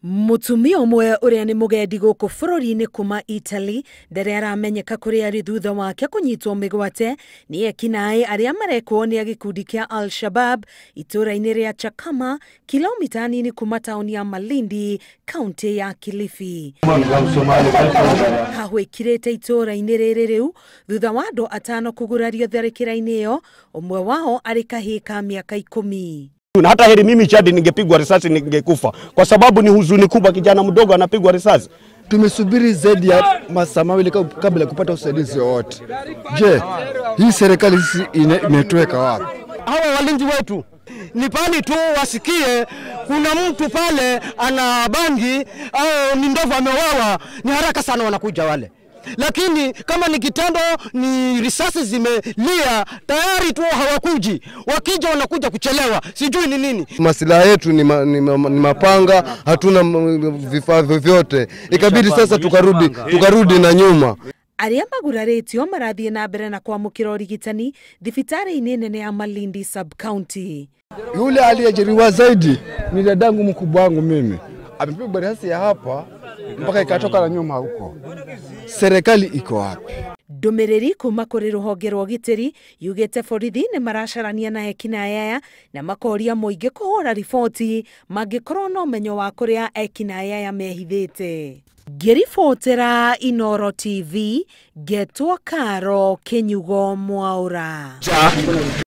Mũtumia ũmwe ũrĩa nĩ mũgendi gũkũ bũrũri-inĩ kuma Italy ndarĩ aramenyeka kũrĩa arĩ thutha wake kũnyitwo mĩgwate nĩ ekinaĩ arĩa marekwo nĩ a gĩkundi kĩa Al-Shabab itũũra-inĩ rĩa Chakama, kilomita nini kuma taũni ya Malindi, kaunti ya Kilifi. Hahwĩkirĩte itũũra-inĩ rĩrĩ rĩu thutha wa andũ 5 kũgurario tharĩkĩra-inĩ ĩyo, ũmwe wao arĩ kahĩĩ ka mĩaka 10. Na hata heri mimi Chadi ningepigwa risasi ningekufa, kwa sababu ni huzuni kubwa, kijana mdogo anapigwa risasi. Tumesubiri zaidi ya masaa mawili kabla kupata usaidizi wowote. Je, hii serikali sisi imetuweka wapi? Hawa walinzi wetu ni pale tu wasikie kuna mtu pale ana bangi au ni ndovu amewawa, ni haraka sana wanakuja wale. Lakini kama ni kitendo ni risasi zimelia tayari tu hawakuji. Wakija wanakuja kuchelewa, sijui ni nini. Masilaha yetu ni mapanga, hatuna vifaa vyovyote. Ikabidi sasa tukarudi na nyuma. Arĩa magurarĩtio marathiĩ na mbere na kwamũkĩra ũrigitani thibitarĩ-inĩ nene ya Malindi sub-county. Yule aliyejeruhiwa zaidi ni dadangu mkubwa wangu mimi. Amepigwa risasi ya hapa mpaka ikatoka na nyuma huko. Serikali iko wapi? Ndũmĩrĩri kuma kũrĩ rũhonge rwa ũgitĩri yugĩte borithi nĩ maracarania na ekinaĩ aya na makoria mũingĩ kũhũra riboti mangĩkorwo na ũmenyo wa kũrĩa ekinaĩ aya mehithĩte. Ngĩribotera Inooro TV, ngetwo Karo Kinyugo Mwaura.